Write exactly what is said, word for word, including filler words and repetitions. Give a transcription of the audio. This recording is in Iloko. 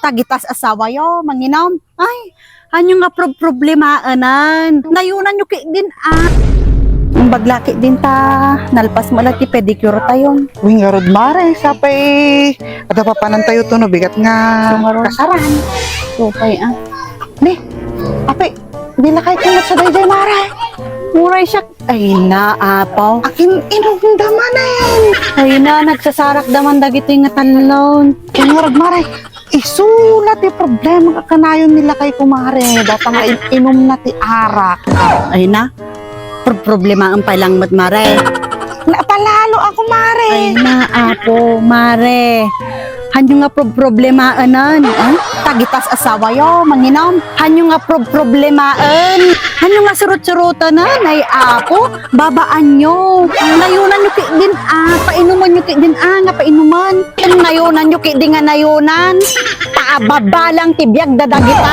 Tagitas asawayo, manginom. Ay, anyo nga prob-, problemaenan? Nayonanyo ketdin, a. Imbag la ketdin ta, nalpas mo la ti pedicure tayon. Uy, ngarud, mare, sapay, adda papanantayo to no bigat nga kasaran. Supay, a. Ni, apay, nilakay ko met sa daydiay, mare. Uray siak. Ay na, apo. Akin, inumda manen. Ay na, nagsasarak daman dagitoy nga tallon. Kaya ngarud, mare, isu la ti problema nga kanayon nilakay ko, mare. Data nga in-, inumna ti arak. Ay na, pro-, problemaen pay lang met, mare. Napalalo ako, mare. Ay na, apo, mare. Hanyo nga pro-, problemaenan, a? Tagitas asawayo, manginom. Hanyo nga pro-, problemaen. Hanyo nga surut-surutanan, ay apo, babaanyo. Nayonanyo ketdin, a, painumanyo ketdin, a, nga painuman. Nayonanyo ketdi nga nayonan. Ta ababalang ti biag da dagita.